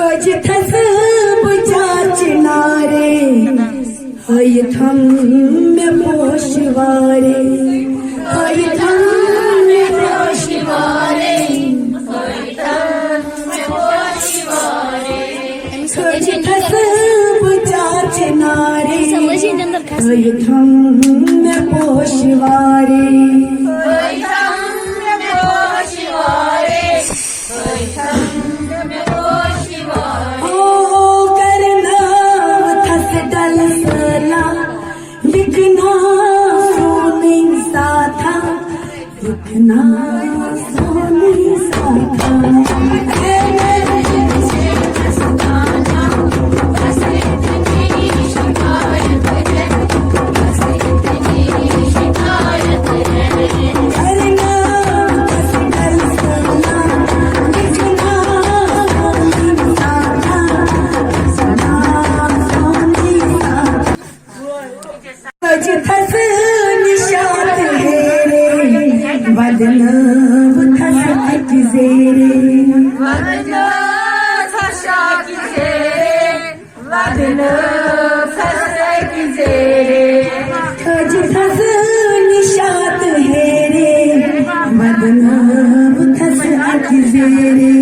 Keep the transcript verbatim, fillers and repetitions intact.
أجہِ تھس بہٕ چار چنارے، ہٲیِتھ ہم مےٚ پوش وارے، ہٲیِتھ ہم مےٚ پوش وارے۔ أجہِ تھس بہٕ چار چنارے، ہٲیِتھ ہم مےٚ پوش وارے۔ او کرنا تھس ڈل سلا، لکھنا سونی ساتھا، لکھنا سونی ساتھا۔ أجہِ تھس نشاط ہیرے، ودنہٕ بہٕ تھس اکہِ زیرے۔ أجہِ تھس نشاط ہیرے، ودنہٕ بہٕ تھس اکہِ زیرے۔